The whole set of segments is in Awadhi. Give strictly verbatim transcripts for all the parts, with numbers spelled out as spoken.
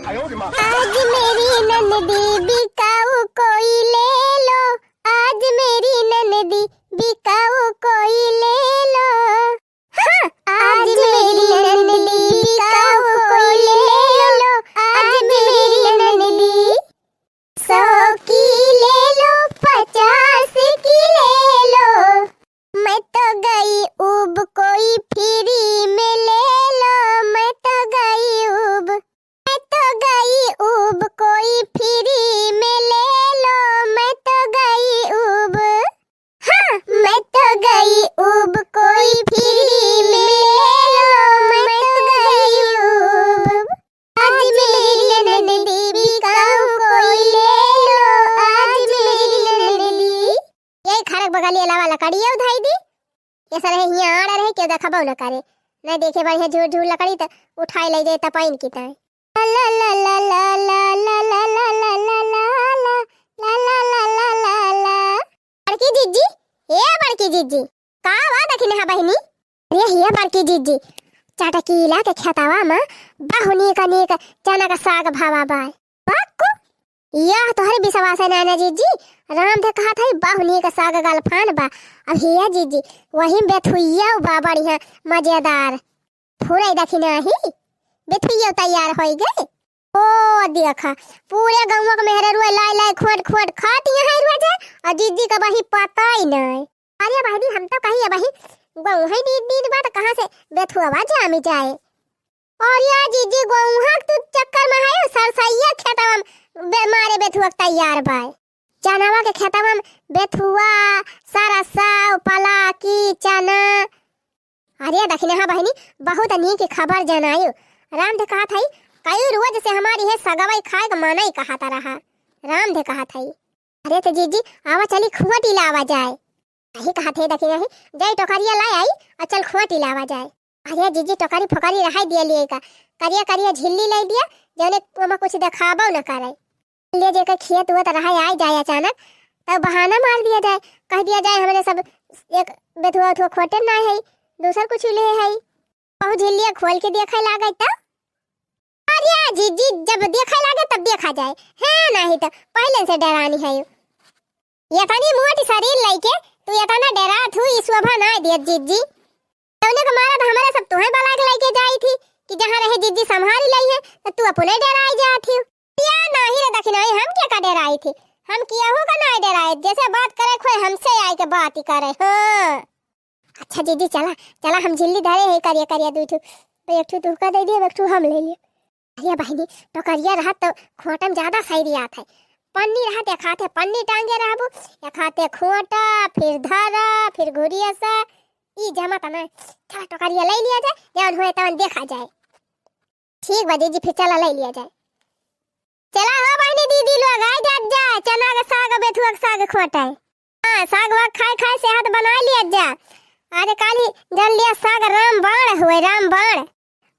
आज मेरी ननदी बिकाऊ कोई ले लो, आज मेरी ननदी बिकाऊ कोई ले लो। हाँ, आज मेरी ननदी बिकाऊ कोई ले लो, आज मेरी ननदी। सौ की ले लो, पचास की ले लो, मैं तो गई ऊब, कोई फ्री में ले लो, मैं तो गई ऊब, मैं तो गई ऊब, कोई फ्री में ले लो, मैं तो गई ऊब। हाँ, मैं तो गई ऊब, कोई फ्री में ले लो, मैं तो गई ऊब। आज मेरी ननदी बिकाऊ कोई ले लो, आज मेरी ननदी। यही खरक बगलिया लावा लकड़िया उधाई दी। ये सारे हियाँ आड़ रहे, क्यों देखबो न करे। नहीं देखे बढ़िया झूर झूर लकड़ी त उठाई ले जाए तपैन की ताई। ला ला ला। बड़की जिज्जी, ए बड़की जिज्जी, का बा दखिनहा बहिनी? अरे हिया बड़की जिज्जी, चटकीला के खेतवा में बहु नीक नीक चना का साग भावा बा। बाक्कू, यह तोहरे विश्वास है नैना जिज्जी, राम दे कहा था बहु नीक साग गलफान बा। अब हिया जिज्जी, वही बेथुइया बा बढ़िया मजेदार। फुरई दखिनही, बेथुइया तैयार होई गए। ओ देखा, पूरे गौवा के मेहररुआ लाई लाई खोट खोट खाती हैं रोज, और जिज्जी का बही पता ही नहीं। अरे बहिनी, हम तो कही है बही, गौवा ही नींद नींद बा, तो कहाँ से बेथुआ जामी जाए? और या जिज्जी, गौवा के तू चक्कर में है, सरसैया खेतवा में बे-, मारे बेथुआ के तैयार बाय। चनवा के खेतवा में बेथुआ, सरसौ, पलाकी, चना, अरे दखिनहा बहिनी, बहुत नीक खबर जनायो। राम दे कहत हई, कई रोज से हमारी है सगवई खाए के मनई कहत रहा। राम दे कहत हई, अरे तो जिज्जी, आवा चली खोटी लावा जाए। यही कहत है दखिनही, जाई टोकरिया लाई आई, और चल खोटी लावा जाए। अरे जिज्जी, टोकरी फोकरी रहाई दिया लिए का, करिया करिया झिल्ली लाई दिया, जौने ओमा कुछ देखाबो न करे। ले जेकर खेत उत रहे, आइ जाए अचानक, तब बहाना मार दिया जाए, कह दिया जाए, "हमरे सब एक बेथुआ उथुआ खोटे ना है, दूसर कुछ ले है।" कहूँ झिल्लिया खोल के देखे लागे तब? अरे जिज्जी, जब देखे लागे तब देखा जाए, है नहीं तो पहले से डरानी है। ये तनी मोटी शरीर लइके तू ये तना डरात हूँ, ई शोभा ना दियत जिज्जी। तौने के मारा तो हमारे सब तुहे बला के लइके जाई थी कि जहाँ रहे जिज्जी संभारी लई है, तो तू अपने डराई जात ही। या नाही रे दखिनाई, हम के का डराई थी? हम केहू का नाही डराई, जैसे बात करे खोए हमसे आई के बात ही करे। हाँ। अच्छा जिज्जी, चला, चला, हम झिल्ली धरे है करिया करिया दुई ठू, तो एक ठू तुहका दे दिए, एक ठू हम ले लिए। अरे बहिनी, टोकरिया रहत तो खोटम ज्यादा सही रियात है। पन्नी रहत एक हाथे पन्नी टांगे रहबू, एक हाथे खोटा, फिर धरा, फिर घुरिया सा, ई जमा तना। चला टोकरिया ले लिया जाए, जौन होए तवन देखा जाए। ठीक बा जिज्जी, फिर चला ले लिया जाए। चला हो बहिनी दीदी लोग, आइ जात जाए, चना के साग, बेथुआ के साग खोटे। हाँ, साग वाग खाए खाए सेहत बनाए लिया जा। अरे काली जान लिया साग राम बाण हुए, राम बाण।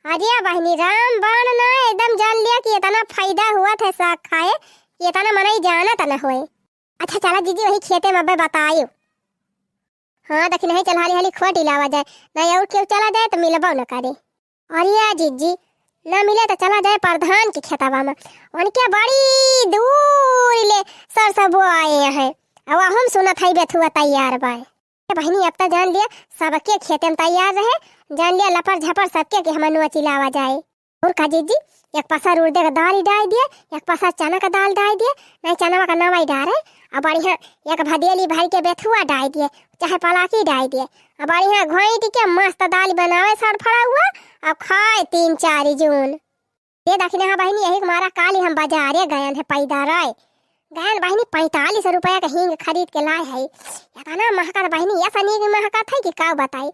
अरे बहिनी, राम बाण ना, एकदम जान लिया कि इतना फायदा हुआ था साग खाए कि इतना मनई जानत न हुए। अच्छा चला जिज्जी, वही खेते में अबे बतायो। हाँ दखिनही, चल हाली हाली खोटी लावा जाए, नहीं और केहू चला जाए तो मिलबो न करे। अरे जिज्जी, ना मिले तो चला जाए प्रधान के खेतवा में, उनके बड़ी दूर ले सरसों बोआए हैं, अब हम सुनत है बेथुआ तैयार बाए। ए बहिनी, अब तो जान लिया सबके खेते में तैयार रहे, जान लिया लपर झपर सबके के हमनुआ चिलावा जाए। और का जिज्जी, एक पसर उड़दे का दाल डाल दिए, एक पसर चना का दाल डाल दिए, नहीं चनवा का नवाई डारे, अब बढ़िया एक भदेली भर के बेथुआ डाल दिए, चाहे पलाकी डाल दिए, अब बढ़िया घोंट के मस्त दाल बनावे सड़फड़ा हुआ, अब खाए तीन चार जून। दे दखिनहा बहिनी, यही के मारा काली हम बाजारे गयन है पैदल। गयन बहिनी, पैंतालीस रुपया का हींग खरीद के लाए है। इतना महकत बहिनी, ऐसा नीक महकत है कि का बताई।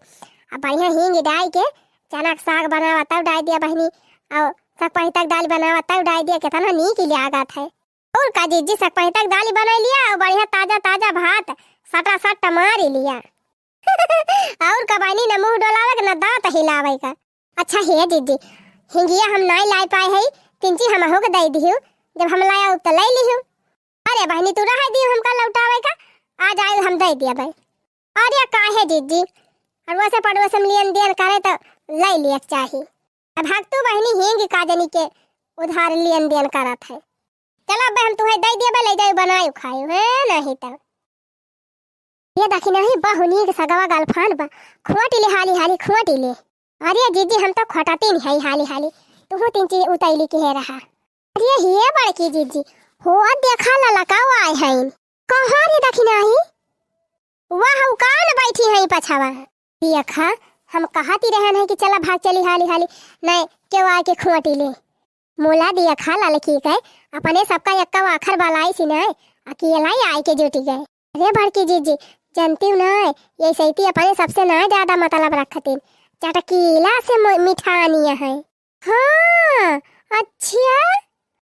अब बढ़िया हींग डाल के चना के साग बनावा तब डाल दिया बहिनी, और सक पहितक दाल बनावा तब डाल दिया, कितना नीक लागत है। और का जिज्जी, सक पहितक दाल बना लिया और बढ़िया ताजा ताजा भात सटा सट मार लिया। और का बहिनी, न मुंह डोलावे के, न दांत हिलावे का। अच्छा हे जिज्जी, हिंगिया हम नाई लाई पाए हई, तिनची हमहू के दई दिहु, जब हम लाया तो ले लिहु। अरे बहिनी, तू रह दिहु हमका लौटावे का, आ जाए हम दे दिया भाई। अरे काहे जिज्जी, अड़ोसे पड़ोसे में लेन देन करे तो ले लिए के चाही। अब हक तू बहिनी हिंग का जनी के उधार लेन देन करत है। चला अब्बे हम तुहे दइ देबे, लइ जाइउ बनाइउ खाइउ, है नहीं त। ए दखिनही, बहु नीक सगवा गलफान बा, खोटि ले हाली हाली, खोटि ले। अरे जिज्जी, हम त खोटतिन है हाली हाली, तुहू तीन चीज उतैली के हे रहा। अरे हे बड़की जिज्जी, हो देखा ललकाउ आए हैं। कहाँ रे दखिनही? वाह, उ कान बैठी हैं पछवा। देखा, हम कहती रहन है कि चला भाग चली हाली हाली, नहीं केउ आए के खोटि ले। मोला देखा ललकी के, अपने सबका एक्का आखर बलाइसी नाय, अकेला ही आइके जुटि गए। अरे बड़की जिज्जी, जनतिउ नाय, ए सइती अपने सबसे नाय ज्यादा मतलब रखतिन, चटकीला से म-, मिठानी है। हाँ, अच्छा।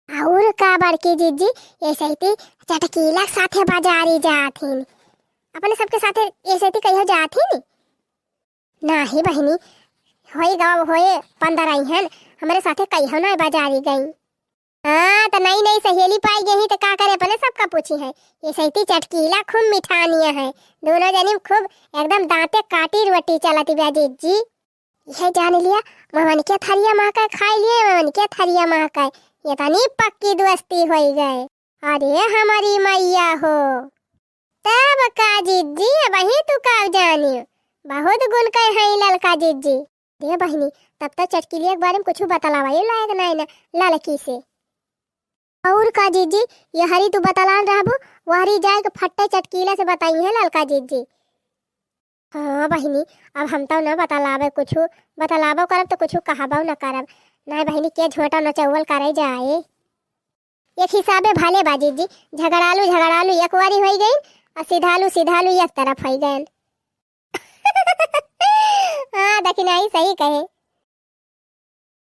अउर का बड़की जिज्जी, ए सइती चटकीला के साथे बाजारी जाथिन, अपने सबके साथे ए सइती कहियो जाथिन? नाही बहिनी, होई गवा होए पंद्रह अइहन, हमरे साथे कहियो ना बाजारी गई। हाँ, त नई नई सहेली पाई गई त का करे, अपने सबका पूछी है। ए सइती चटकीला खूब मिठानिया है, दुनो जनी खूब एकदम दांते काटी रोटी चलती बा जिज्जी। यह जान लिया, ममन के थरिया महकाय खाई लिए, ममन के थरिया महकाय, ये तनी पक्की दोस्ती होई गए। अरे हमारी मैया हो। तब का जिज्जी, अबही तू का जानियो? बहुत गुण के हई ललका जिज्जी। दे बहिनी, तब तो चटकीलिया के बारे में कुछ बतलावा लायक नाई ना ललकी से। अउर का जिज्जी, यहरी तू बतलान रहबो, वहरी जाए के फट्टे चटकीला से बताई है ललका जिज्जी। हाँ बहिनी, अब हम तो न बतलावे कुछ, बतलाबो करब तो कुछ कहबो न करब। नाई बहिनी, के झोटा नचौवल करे जाए। एक हिसाबे भले बा जिज्जी, झगड़ालू झगड़ालू एक वारी होई गई, और सिधालू सिधालू एक तरफ होई गए। हाँ दखिनही, सही कहे।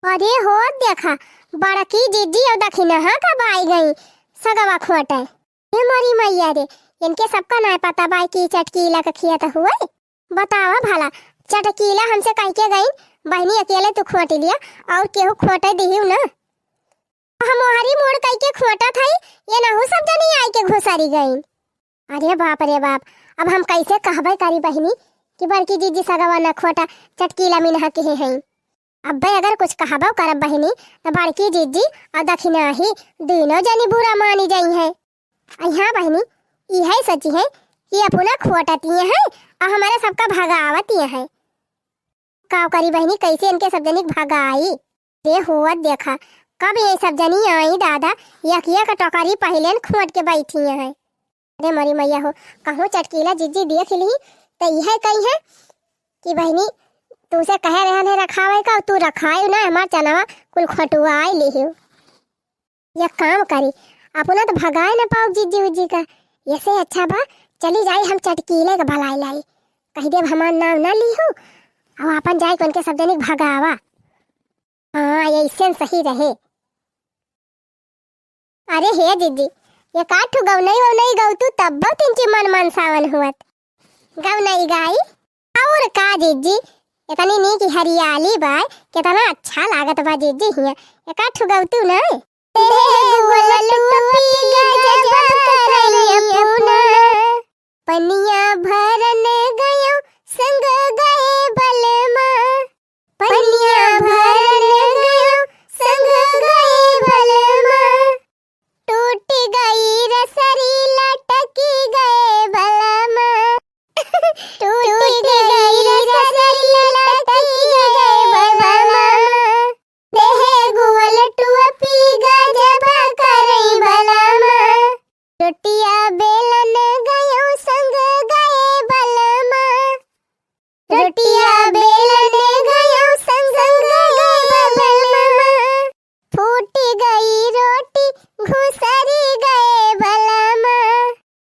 अरे हो देखा, बड़की जिज्जी और दखिनहा कब आई गई सगवा खोटे। हे मोरी मैया रे, इनके सबका नाय पता बा कि चटकीला के खियत हुए। बतावा भला, चटकीला हमसे कह के गई, बहिनी अकेले तू खोट लिया और केहू खोटे दिहिउ ना। हम ओहरी मोड़ कई के खोटत हई, ये नहु सब जनी आई के घुसरी गईन। अरे बाप रे बाप, अब हम कैसे कहबे करी बहिनी कि बड़की जिज्जी सगवा न खोटा चटकीला मिनहा के हैं। अब्बे अगर कुछ कहबो करब बहिनी, त बड़की जिज्जी और दखिनही दुनो जनी बुरा मानी जाई हैं। अ हाँ बहिनी, इहे सोची है कि अपना खोटती हैं और हमारे सबका भगावती हैं। का करी बहिनी, कैसे इनके सब जनी के भगाई? रे हुआ देखा, कब ये सब जनी आई दादा, एक एक टोकरी पहिले न खोट के बैठी हैं। अरे मोरी मैया हो, कहूँ चटकीला जिज्जी देख ली, त इहे कही है कि बहिनी, तुमसे कहे रहन है रखावे का, तू रखाए ना, हमार चनवा कुल खोटुआए लिहिउ। एक काम करी, अपना तो भगाए ना पाउब जिज्जी उज्जी का, ऐसे अच्छा बा, चली जाई हम चटकीले के भलाई लाई, कही देब हमार नाम ना लिहू, और अपन जाए के उनके सब जनी के भगावा। हाँ, ऐसे सही रहे। अरे हे जिज्जी, एक आध ठो गौनई वौनई गौतू तब बहुत इनकी मन मनसावन हुअत। गौनई गाई। और का जिज्जी, इतनी नीक हरियाली बा, कितना अच्छा लागत बा जिज्जी हियाँ। एक आध ठो गौतू ना। पनिया भरन गयो संग गए बलमा, पनिया भरन गयो संग गए बलमा, टूट गई रसरी लटकी गए बलमा, टूट गई रसरी लटकी गए बलमा, देह गुवल टुअपी गजब करई बलमा, रोटिया बेलन गयो संग गए बलमा, रोटिया बेलन गयो संग गए बलमा, फूट गई रोटी घुसरी गए बलमा,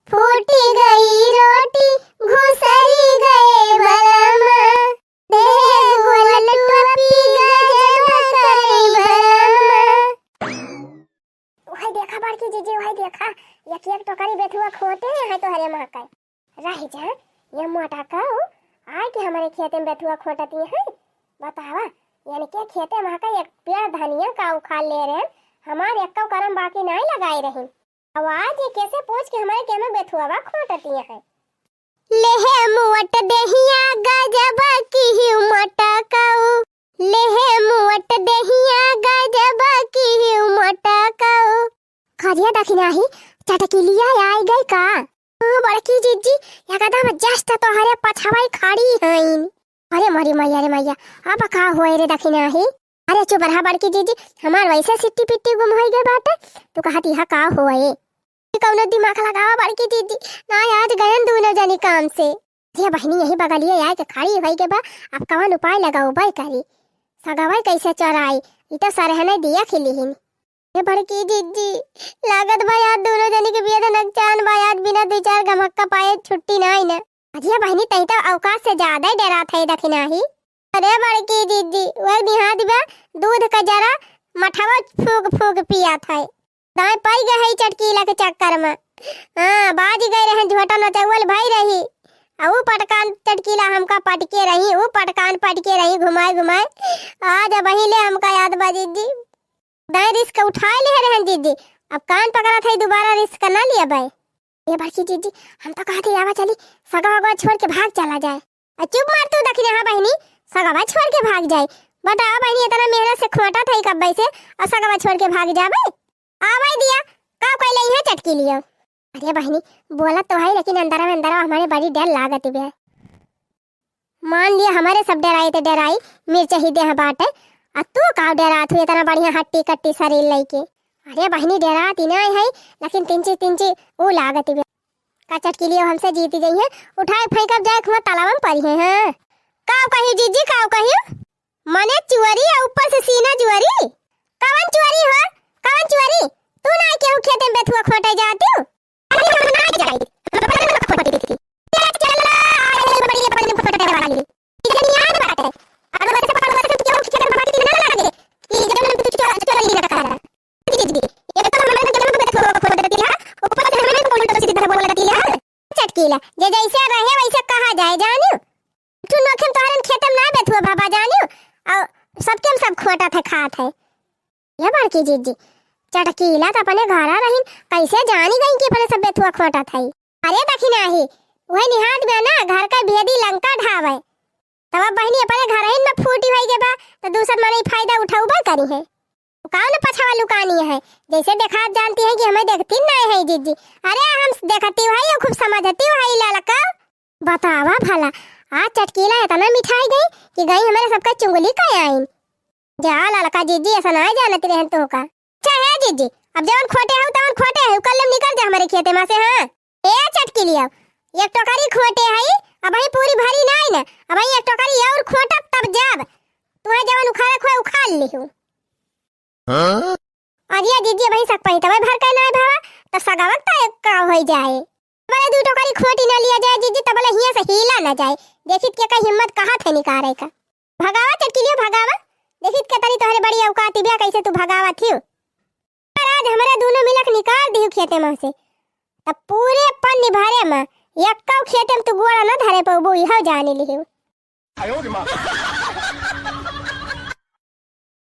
फूट गई रोटी घुसरी गए बलमा, देह गुवल टुअपी गजब करई बलमा। वही देखा बड़की जिज्जी, वही देखा, एक एक टोकरी बेथुआ खोटे हैं तोहरे महकाई। रह जा, ये मोटा काऊ आए के हमारे खेते में बेथुआ खोटती हैं। बतावा, इनके खेते महका एक पेड़ धनिया का उखाड़ ले रहे, हमार एक्को करम बाकी नाई लगाए रही। अब आज ये कैसे पूछ के हमारे खेत में बेथुआ खोटती हैं। लेहे मोट देहिया गजब की ही मोटा काऊ, लेहे मुअट देहिया गजब की मोटकऊ। करिया दखिनाही, चटकिलिया आइ गइ का? ओ बड़की जिज्जी, एकदम just तोहरे पछवइ खड़ी हइन। अरे मोरी मइया रे मइया, अब का होए रे दखिनाही? अरे चुप रहा बड़की जिज्जी, हमार वइसे सिट्टी पिट्टी गुम होइ गइ बाटे, तू कहत इहा का होए? कउनो दिमाग लगावा बड़की जिज्जी, ना आज गयन दूनो जनी काम से। अरे बहिनी यही बगलिए आइके खड़ी होइ गइ बा, अब कवन उपाय लगाउबइ करी? सगवइ कइसे चोराई, ई तो सरहने दिया खिलिहिन। ए बड़की जिज्जी, लागत बा आज दूनो जनी के बियाह नकचान बा, आज बिना दुइ चार गमक्का पाए छुट्टी नाहीं न। अरे बहिनी, तहीं तो औकात से ज्यादा ही डेरात हइ दखिनाही। अरे बड़की जिज्जी, वही निहात बा, दूध का जरा मठवा फूँक फूँक पियात हइ। दाँय पइ गइ हइ चटकीला के चक्कर में। हाँ, बाजि गइ रहन, झोटा नचउवल भइ रही। आ ऊ पटकान चटकीला हमका पटके रही, ऊ पटकान पटके रही, घुमाए घुमाए। आज अबहीं ले हमका याद बा जिज्जी। दाँय risk उठाए लेहे रहन जिज्जी, अब कान पकड़त हइ, दुबारा risk ना लियबइ। ए बड़की जिज्जी, हम तो कहत ही आवा चली, सगवा वगवा छोड़ के भाग चला जाए। आ चुप मार तू दखिनाही बहिनी, सगवा छोड़ के भाग जाए। बतावा बहिनी, एतना मेहनत से खोटत हइ कब्बइ से, अउर सगवा छोड़ के भाग जाबइ? आवइ दिया, का कइले इहाँ चटकिलियो? अरे बहिनी, बोलत तो हइ, लेकिन अंदरा में अंदरा हमरे बड़ी डेर लागत बे। मान लिया हमरे सब डेराई त डेराई, मिर्च ही देह बाटे। आ तू का डेरात हुई एतना बढ़िया हट्टी कट्टी सरीर लइके? अरे बहिनी, डेरात ही नाहीं हइ, लेकिन तिनची तिनची ऊ लागत बे। का चटकिलियो हमसे जीति जइहैं, उठाए फेंकब जाए हुआँ तालाब में परिहैं, हाँ। का कही जिज्जी, का कही? मने चुअरी आ ऊपर से सीना जुअरी? कवन चुअरी हो? कवन चुअरी? तू ना केहू खेते में बेथुआ खोटे जातिउ? अरे हम ना जाई। हम अपने में खोटे देखी। चला, चला, आए बड़ी अपने में खोटे वाली। इधर नहीं आए बाटे। अगर वैसे पकड़ वैसे तुम क्यों खेते में भागी ना लगे? कि जब हम तुझे चोर, चोर नहीं लगा। दीदी, ये तो हमारे जन्म में बेथुआ खोटे देती है। ऊपर से हमें बोल तो सीधा बोल देती है। चटकीला, जे जैसे रहे वैसे कहा जाए, जानिउ? तू नोखे में तोहरन खेते में ना बेथुआ बाबा जानिउ, अउर सबके हम सब खोटत है, खात है। ये बड़की जिज्जी, चटकीला त अपने घरा रहिन, कइसे जानी गइन कि अपने सब बेथुआ खोटत है? अरे दखिनाही, उहे निहात बे ना, घर का भेदी लंका ढावे। तब अब बहिनी अपने घरहिन में फूटी होइ गइ बा, त दूसर मनई फायदा उठउबे करिहैं। काउन पछवा लुकानी है, जैसे देखात जानती है कि हमें देखती नाहीं है जिज्जी। अरे हम देखती है, ये खूब समझती है ललका। बतावा भला, आज चटकीला एतना मिठाई गई कि गई हमरे सबका चुंगली कइ आइन। जा ललका जिज्जी, अइसा नाहीं जानती रहन तोहका। अच्छा है जिज्जी, अब जवन खोटे हउ तवन खोटे हउ, कल्ले निकर जा हमरे खेते मा से, हाँ। ए चटकीलिया, एक टोकरी खोटे हई, अबहीं पूरी भरी नाहीं न, अबहीं एक टोकरी अउर खोटब तब जाब। तुहे जवन उखाड़े खोए उखाड़ लिहू। हाँ? अरे जिज्जी, अबहीं सक पही तबे भर के नाहीं भावा, तब सगवक त एक का होइ जाए। तबले दू टोकरी खोटी ना लिया जाए जिज्जी, तबले हियाँ से हिला ना जाए। देखित के का हिम्मत कहत है निकारे का। भगावा चटकीलियो भगावा, देखित के तनी तोहरे बड़ी औकात बिया, कैसे तू भगावा थियो। पर आज हमरे दूनो मिलक निकाल दिहु खेते मा से, तब पूरे पन्नी भरे मा एक्कौ खेते मा तू गोड़ा ना धरे पउबू, इहो जानी लिहु।